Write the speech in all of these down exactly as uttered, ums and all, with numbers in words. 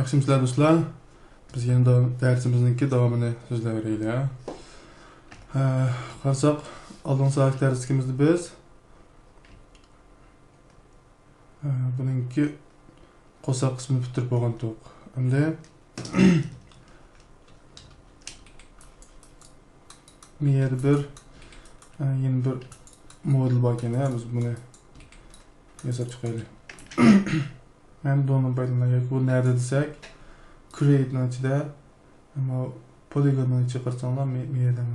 ياخشىمۇسىلەر دوستلار؟ بىز يەنە داۋام، دەرسىمىزنىڭكى داۋامىنى سۆزلەۋېرەيلى، ھە. ھە، قارىساق، ئالدىنقى سائەتتىكى دەرسلىكىمىزدە بىز، ھە، بۇنىڭكى قورساق قىسمىنى پۈتتۈرۈپ بولغانتۇق. ئەمدى بۇ يەردە بىر، ھە، يەنە بىر مودېل باركەن، ھە، بىز بۇنى ياساپ چىقايلى. ھەم بۇنىڭدىن پايدىلىنايلى. بۇ نەدە دېسەك، كرېيتنىڭ ئىچىدە، ئەمما پولىگوننىڭ ئىچىگە قارىساڭلار، مې-، مېيەدە.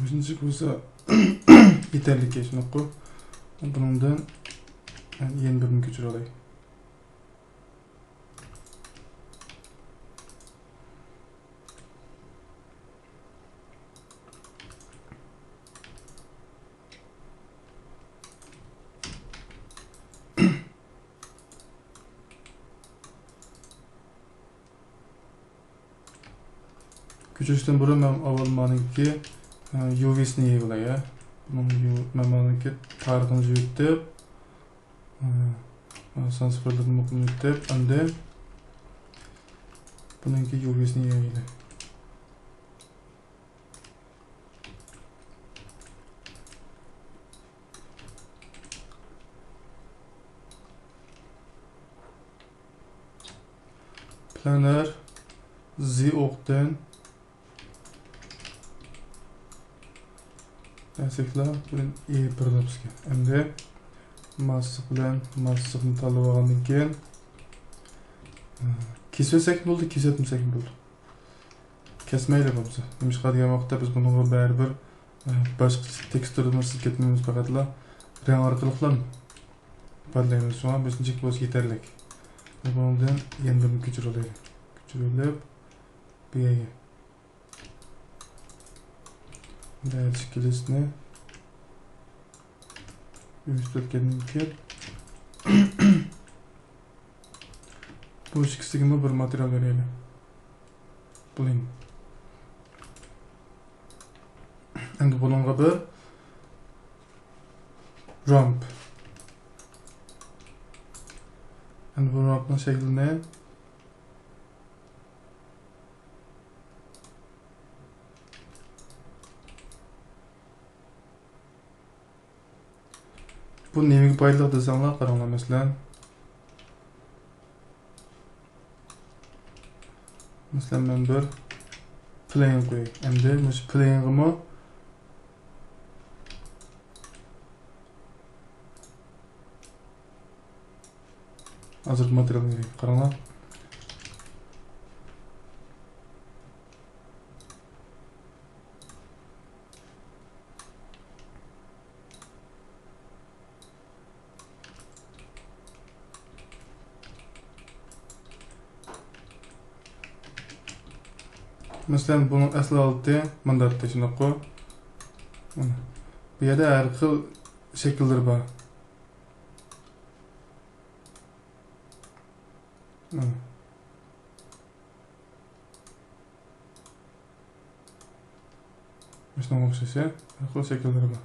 مۇشۇنچىلىك بولسا يېتەرلىك، شۇنداققۇ؟ بۇنىڭدىن يەنە بىرنى كۆچۈرەلەي. كۆچۈرۈشتىن بۇرۇن مەن ئاۋۋال مانىڭكى، ئە، يۇ ۋى سىنى يېيىۋالاي، ھە. بۇنىڭ يۇ-، مەن مانىڭكى تارىخىنى يۆتۈپ، ئە، سان سىفىرلىرىنى مۇقىم يۆتۈپ، ئەمدى بۇنىڭكى يۇ ۋى سىنى يېيىلى. پلانېر زى ئوقتىن ئەسەكلا بىلەن ئېيىپ بېرىدۇ بىزگە. ئەمدى ماسلىق بىلەن ماسلىقنى تاللىۋالغاندىن كېيىن، كېسىۋەتسەكمۇ بولىدۇ، كېسىۋەتمىسەكمۇ بولىدۇ. كەسمەيلى بولمىسا. نېمىشقا دېگەن ۋاقىتتا بىز بۇنىڭغا بەرىبىر، ئە، باشقا تېكىستۇردىن سىزىپ كەتمەيمىز، پەقەتلا رەڭ ئارقىلىقلا ئىپادىلەيمىز. شۇڭا بىزنىڭچىكى بولسا يېتەرلىك. بۇنىڭدىن يەنە بىرنى كۆچۈرۈۋالايلى. كۆچۈرۈۋېلىپ، بۇ يەرگە بىر ئىككىلىسىنى ئۆچۈرتكەندىن كېيىن، بۇ ئىككىسىگىمۇ بىر ماتېرىيال بېرەيلى. بۇلىڭ. ئەمدى بۇنىڭغا بىر رامپ. ئەمدى بۇ رامپنىڭ شەكلىنى بۇ نېمىگە پايدىلىق دېسەڭلار، قاراڭلار، مەسىلەن، مەسىلەن، مەن بىر پلېين قوياي. ئەمدى مۇشۇ پلېينغىمۇ ھازىرقى ماتېرىيالنى بېرەي، قاراڭلار. مەسىلەن، بۇنىڭ ئەسلى ھالىتى مۇنداق، شۇنداققۇ؟ مانا. بۇ يەردە ھەر خىل شەكىللىرى بار. مانا. مۇشۇنىڭغا ئوخشاش، ھە؟ ھەر خىل شەكىللىرى بار.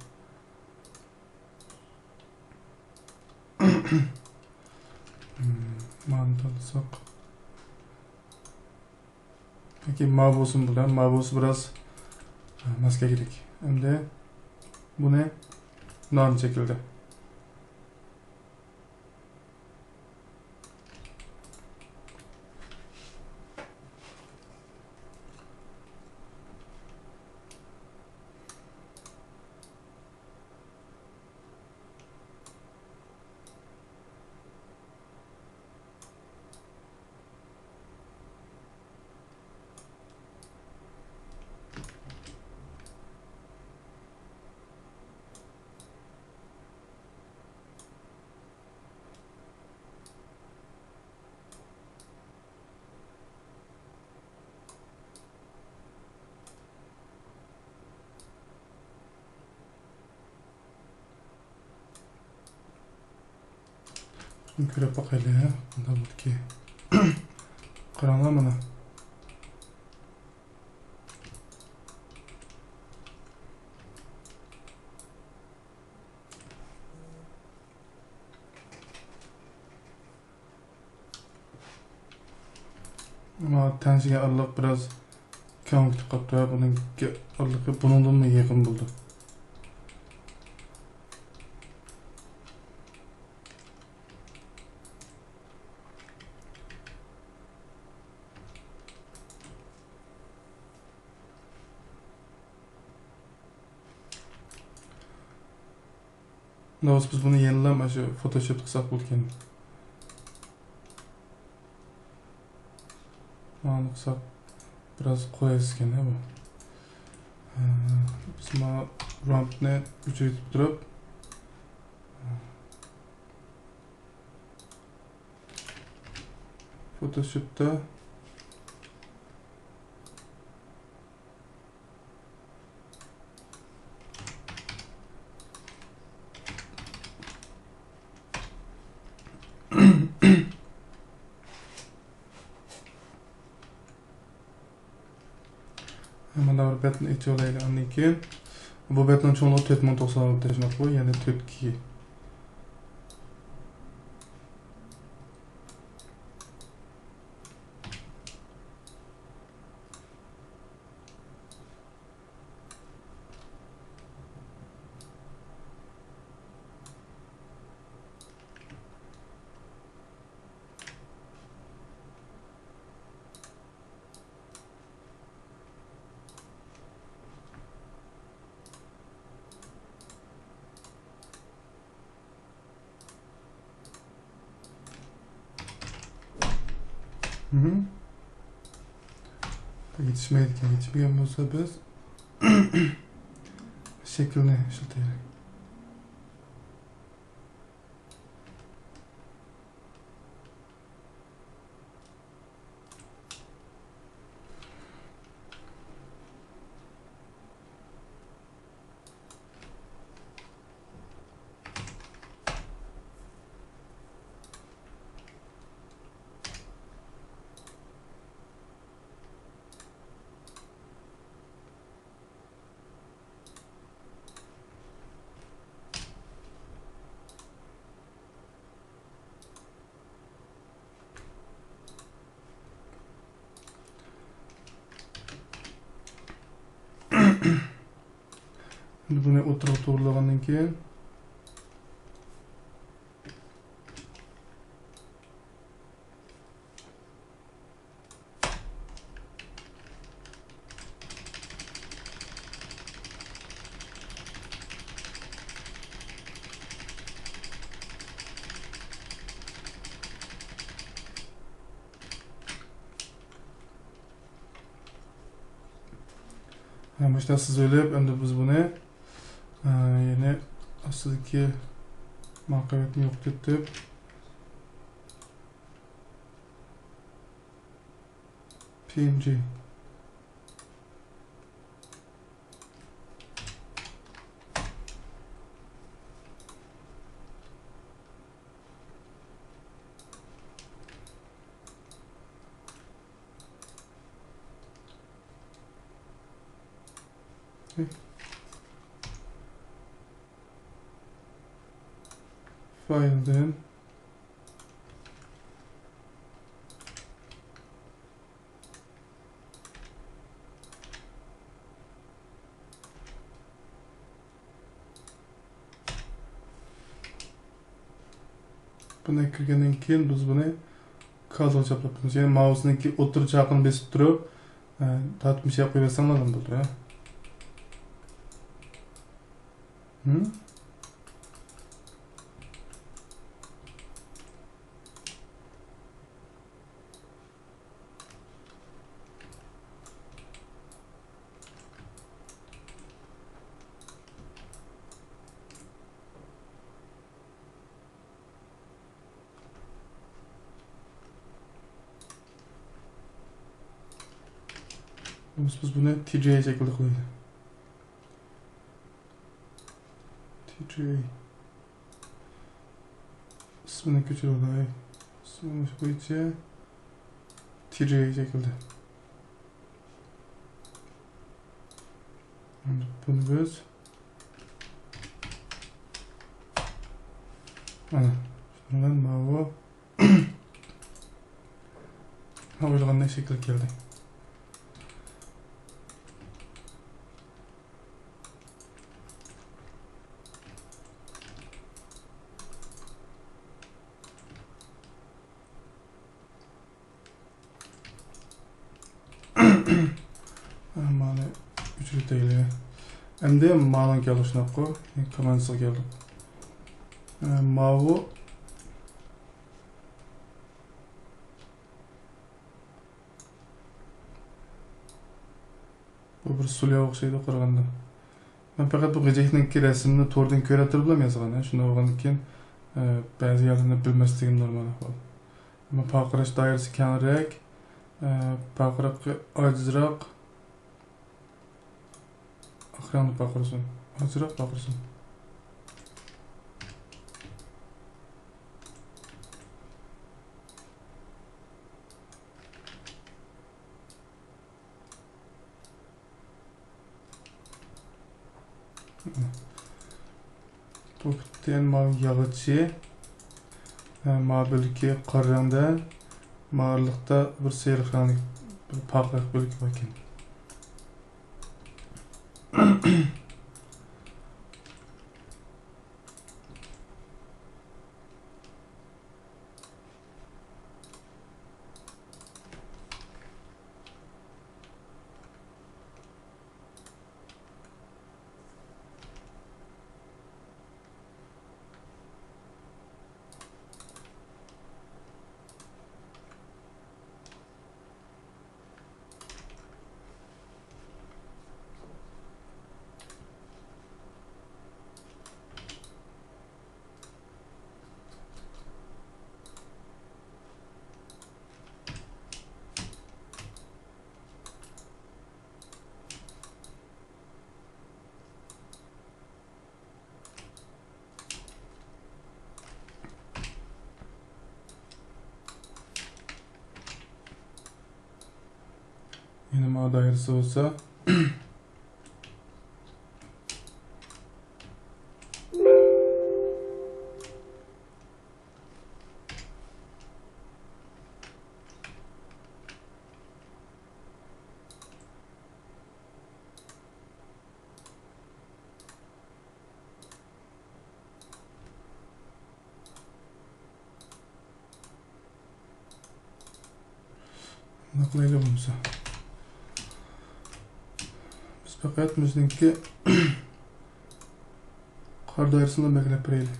مانى تاللىساق. ياكى ماۋۇ بولسىمۇ بولىدۇ. ماۋۇ بولسا بىراز، ھە، ماس كەلگۈدەك. ئەمدى بۇنى نان شەكلىدە. كۆرۈپ باقايلى، ھە؟ قانداق بولدىكى؟ قاراڭلار مانا. ئەمما تەڭشىگەن ئارىلىق بىراز كەڭ كېتىپ قاپتۇ. بۇنىڭ ئارىلىقى بۇنىڭدىنمۇ يېقىن بولدى. نوس، بىز بۇنى يەنىلا مانا شۇ فوتوشوپ قىلساق بولىدىكەن. مانا قىلساق بىراز قوياسىكەن بۇ. ھە، بىز مانا رامپنى ئۆچۈرۈپ تۇرۇپ، فوتوشوپتا مانا بىر بەتنى ئېچىۋالايلى ئاندىن كېيىن. بۇ بەتنىڭ چوڭلۇقى تۆت مىڭ توقسان ئالتە، شۇنداققۇ؟ يەنى تۆت كېي. مهم. يېتىشمەيدىكەن، يېتىشمىگەن بولسا بىز شەكىلنى ئىشلىتەيلى. ئەمدى بۇنى ئوتتۇرىغا توغرىلىغاندىن كېيىن، ھە، مۇشۇنداق سىزىۋېلىپ، ئەمدى بىز بۇنى، ئە، يەنە ئاستىدىكى ماقىۋەتنى يوقىتىپ، پى ئېن جى. فايلدىن بۇنى كىرگەندىن كېيىن بىز بۇنى كادىغا چاپلاپ قويىمىز. يەنى ماۋۇسنىڭكى ئوتتۇرا چاقىنى بېسىپ تۇرۇپ، ئە، تارتىپ مۇشۇ يەرگە قويۇۋەتسەڭلار بولىدۇ، ھە. ھىم؟ بىز، بىز بۇنى تى جەي شەكلىدە قىلايلى. تى جەي. ئىسمىنى كۆچۈرۈۋالاي. ئىسمى مۇشۇ بويىچە تى جەي شەكلىدە. بۇنى بىز مانا شۇنىڭ بىلەن ماۋۇ. ھە، ئويلىغاندەك شەكىل كەلدى. مانى ئۆچۈرۈۋېتەيلى. ئەمدى مانىڭ كەلدى شۇنداققۇ؟ كوماندىسىغا كەلدۇق. ماۋۇ بۇ بىر سۇلياغا ئوخشايدۇ قارىغاندا. مەن پەقەت بۇ غىجەكنىڭكى رەسىمىنى توردىن كۆرۈپ تۇرۇپلا يازغان. شۇنداق بولغاندىن كېيىن، ئە، بەزى يەرلەرنى بىلمەسلىكىم نورمال ئەھۋال. ئەمما پارقىراش دائىرىسى كەڭرەك، ئە، پارقىرىقى ئاجىزراق. ئاق رەڭدە پارقىرىسۇن. ئاجىزراق پارقىرىسۇن. بۇ پۈتۈن ماۋۇ ياغىچى، ھە، ماۋۇ بۆلىكى قارا رەڭدە، ماۋۇ ئارىلىقتا بىر سېرىق رەڭلىك بىر پارقىراق بۆلىكى بار ئىكەن. يەنە ماۋۇ دائىرىسى بولسا. نېمە قىلايلى بولمىسا؟ بىز پەقەت بىزنىڭكى قارا دائىرىسىنىلا بەلگىلەپ بېرەيلى.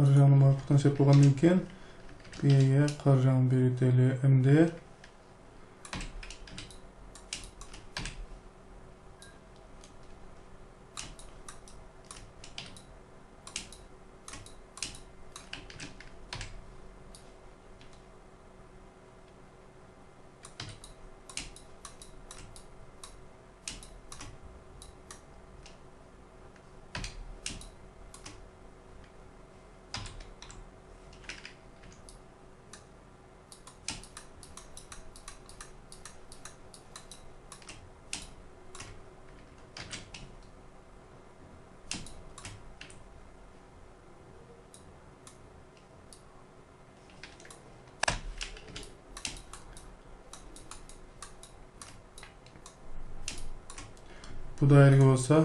قارا رەڭنى مۇۋاپىق تەڭشەپ بولغاندىن كېيىن، بۇ يەرگە قارا رەڭنى بېرىۋېتەيلى ئەمدى. بۇ دائىرىگە بولسا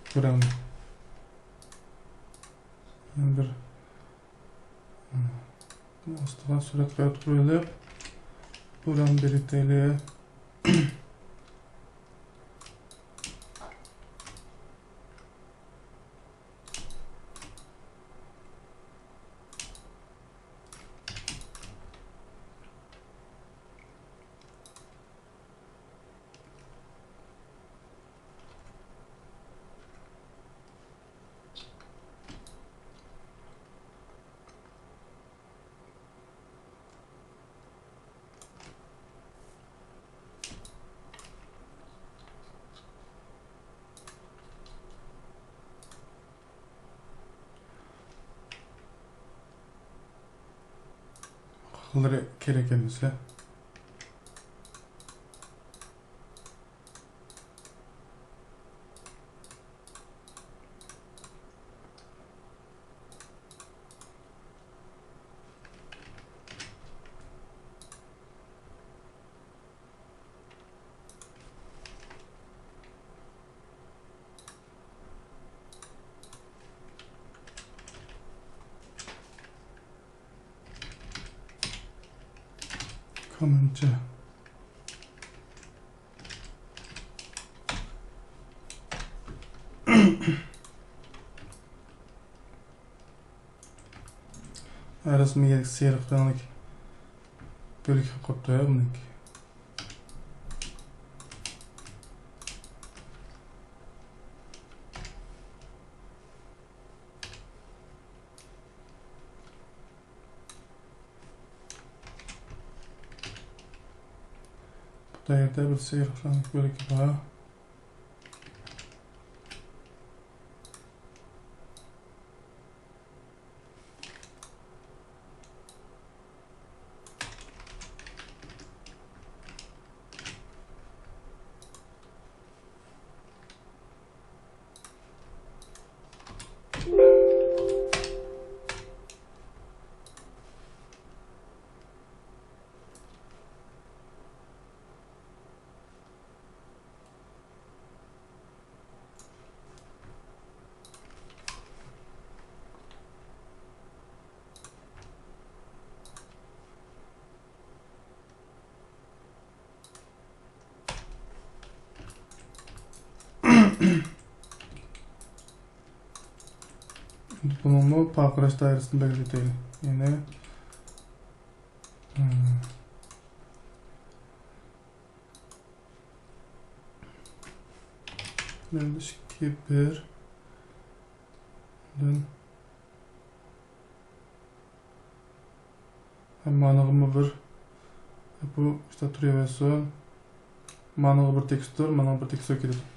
بۇرام. يەنە بىر ئاستىغا سۈرەت قايتۇرۇپ قويۇلۇپ، بۇرام بېرىتەيلى. قىلغىلى كېرەك ئەمەسە. كومانچە. ھە، رەسىمگە سېرىق رەڭلىك بۆلەك قاپتۇ ھە بۇنىڭكى. بۇ يەردە بىر سېرىق رەڭلىك بۆلىكى بار. بۇنىڭمۇ پارقىراش دائىرىسىنى بەلگىلىتەيلى. يەنى، نۆل ئىككى بىر دىن مانىغىمۇ بىر بۇ ئىشتا تۇرۇۋەرسۇن. مانىغا بىر تېكىستتۇر، مانىغا بىر تېكىستتۇر كېتىدۇ.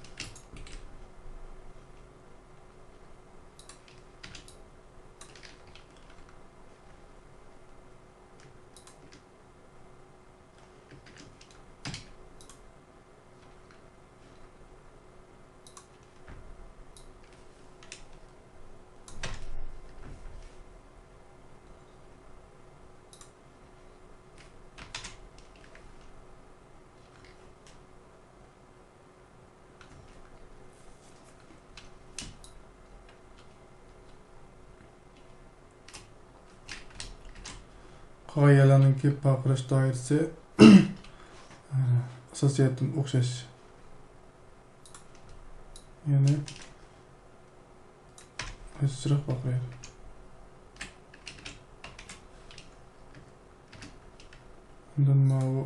قالغان يەرلەرنىڭكى پارقىراش دائىرىسى ئاساسىي جەھەتتىن ئوخشاش. يەنى ئازراق پارقىرايدۇ. ئاندىن ماۋۇ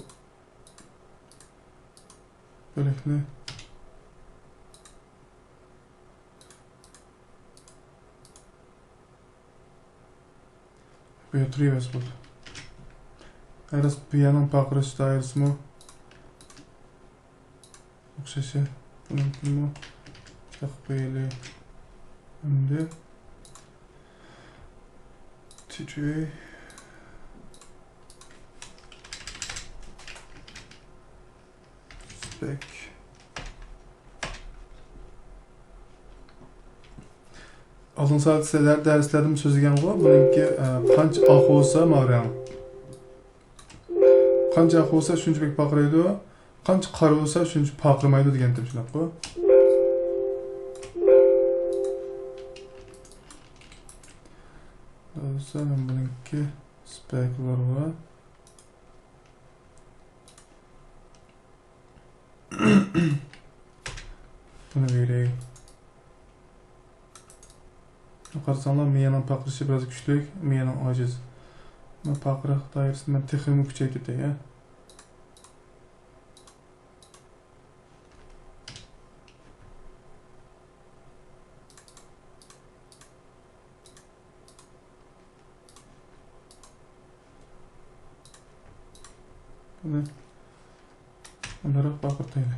بۆلەكنى بۇ يەردە تۇرۇۋەرسە بولدى. ھەر بۇ يەرنىڭ پارقىراش دائىرىسىمۇ ئوخشاش. بۇنىڭكىمۇ چاقىپ قويايلى. ئەمدى تىترەي. سپەك. ئالدىنقى سائەت سىلەر دەرسلەردىمۇ سۆزلىگەنغۇ، بۇنىڭكى، ئە، قانچە ئاق بولسا ماۋۇ رەڭ. قانچە ئاق بولسا شۇنچە بەك پارقىرايدۇ، قانچە قارا بولسا شۇنچە پارقىرىمايدۇ دېگەنتىم، شۇنداققۇ؟ بولسا مەن بۇنىڭكى سپەكلەرگە بۇنى بېرەي. قارىساڭلار، مىيەنىڭ پارقىرىشى بىراز كۈچلۈك، مىيەنىڭ ئاجىز. مانا پارقىراق دائىرىسىنى مەن تېخىمۇ كۈچەيتىپ كېتەي، ھە. بۇنى ئۇنداقراق پارقىرىتايلى.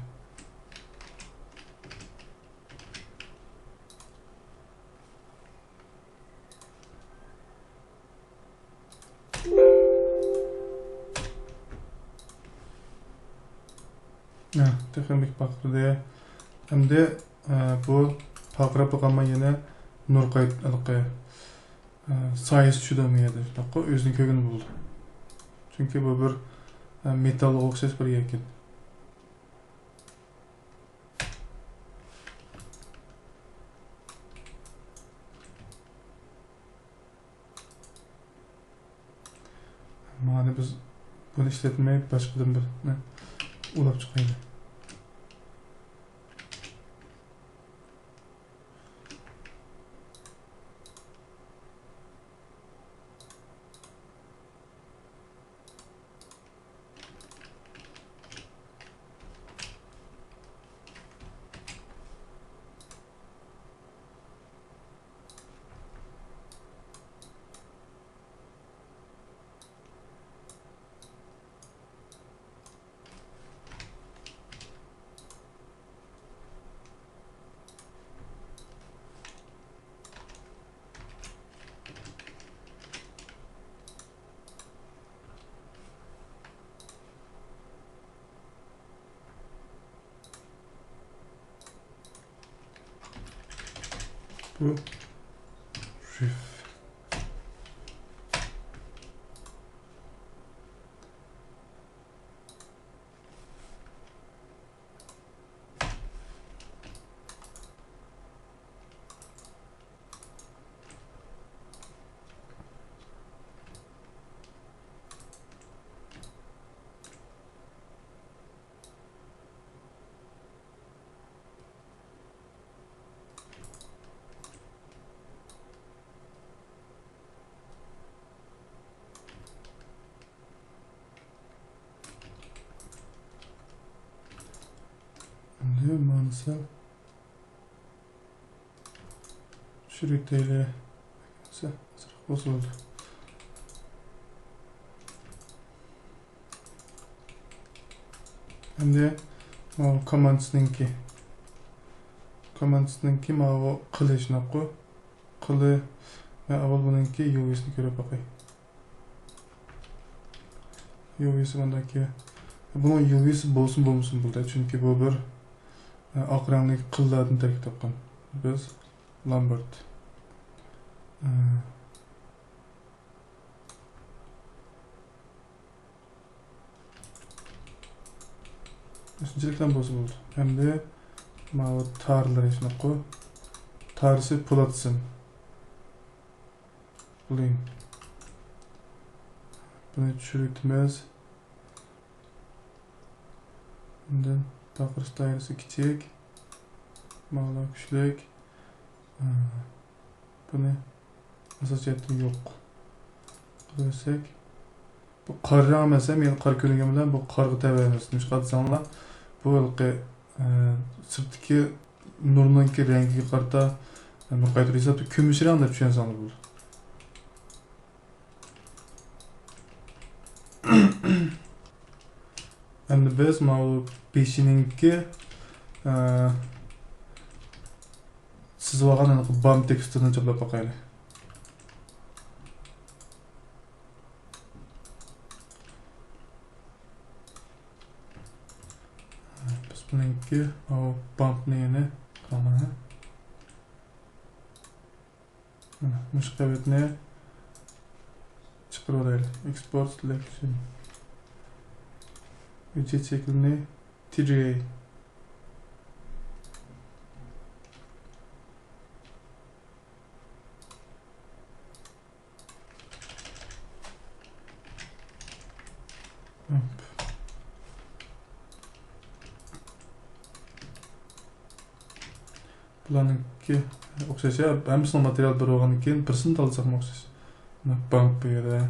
ھە، تېخىمۇ بەك پارقىرىدى. ئەمدى، ئە، بۇ پارقىراپ قالماي يەنە نۇر قايت-، ھېلىقى، ئە، سايىسى چۈشىدۇ ئۇ يەردە. شۇنداققۇ، ئۆزىنى كۆرگىلى بولىدۇ. چۈنكى بۇ بىر، ئە، مېتالغا ئوخشاش بىر يەكۈن. مانا بىز بۇنى ئىشلەتمەي، باشقىدىن بىرنى ئۇلاپ چىقايلى. بۇ رىف. ئەمدى مانىسى چۈشۈرۈۋېتەيلى. ئازراق بولسا بولدى. ئەمدى ماۋۇ كوماندىسىنىڭكى، كوماندىسىنىڭكى ماۋۇ قىلى شۇنداققۇ؟ قىلى. مەن ئاۋۋال بۇنىڭكى يۇۋىسىنى كۆرۈپ باقاي. يۇۋىسى مۇنداكى. بۇنىڭ يۇۋىسى بولسۇن بولمىسۇن بولدى، چۈنكى بۇ بىر، ئە، ئاق رەڭلىك قىللاردىن تەركىب تاپقان. بىز لامبېرت. ئە، شۇنچىلىكلا بولسا بولدى. ئەمدى ماۋۇ تارلىرى شۇنداققۇ؟ تارسى پولاتسىن. بولۇيۇن. بۇنى چۈشۈرۈۋېتىمىز. ئاندىن پارقىراش دائىرىسى كىچىك. ماۋۇلار كۈچلۈك. ھە. بۇنى ئاساسىي جەھەتتىن يوق قىلىۋەتسەك. بۇ قارا رەڭ ئەمەس، مەن قارا كۆرۈنگەن بىلەن بۇ قارىغا تەۋە ئەمەس. نېمىشقا دېسەڭلار، بۇ ھېلىقى، ئە، سىرتتىكى نۇرنىڭكى رەڭگىگە قارىتا، ئە، نۇر قايتۇرۇش ھېسابتا كۈمۈش رەڭ دەپ چۈشەنسەڭلار بولىدۇ. ئەمدى بىز ماۋۇ بېشىنىڭكى، ئە، سىزىۋالغان بام تېكىستىنى چاپلاپ باقايلى. بىز بۇنىڭكى ماۋۇ بامپنى يەنە قىلىمىز. مۇشۇ قەۋەتنى چىقىرىۋالايلى. Export selection. ھۆججەت شەكلىنى تىجرەي. بۇلارنىڭكى ئوخشاش، يا، ھەممىسىنىڭ ماتېرىيالى بىر بولغاندىن كېيىن بىرسىنى تاللىساقمۇ ئوخشاش. مانا بامپ بۇ يەردە.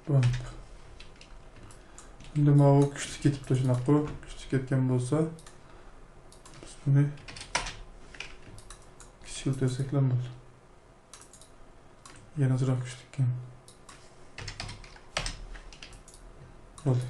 بامپ. ئەمدى ماۋۇ كۈچلۈك كېتىپتۇ، شۇنداققۇ؟ كۈچلۈك كەتكەن بولسا، بىز بۇنى كىچىكلىتىۋەتسەكلا بولدى. يەنە ئازراق كۈچلۈككەن. بولدى.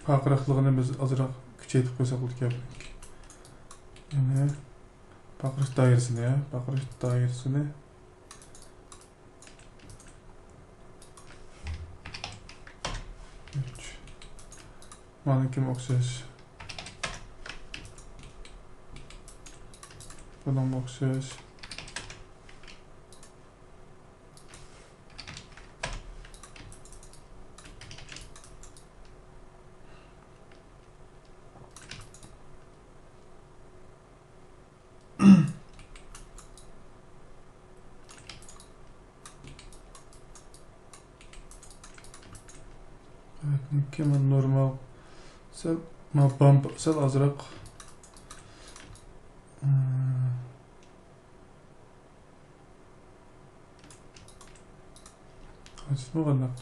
پارقىراقلىقىنى بىز ئازراق كۈچەيتىپ قويساق بولىدىكەن. يەنى پارقىراش دائىرىسىنى، يا، پارقىراش دائىرىسىنى ئۈچ. مانىڭكىمۇ ئوخشاش. بۇنىڭمۇ ئوخشاش. كېيىن نورمال سەل، ما بامپ سەل ئازراق. قايسىمۇ قانداق؟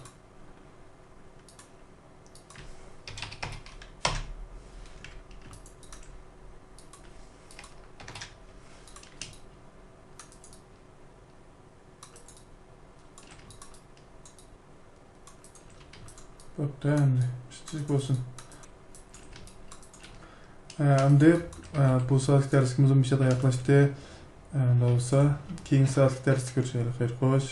بوپتۇ، ئەمدى ئۈستىلىك بولسۇن. ئە، ئەمدى، ئە، بۇ سائەتلىك دەرسىمىز مۇشۇ يەردە ئاياغلاشتى. ئە، ئەمدى بولسا كېيىنكى سائەتلىك دەرستە كۆرۈشەيلى. خەير خوش.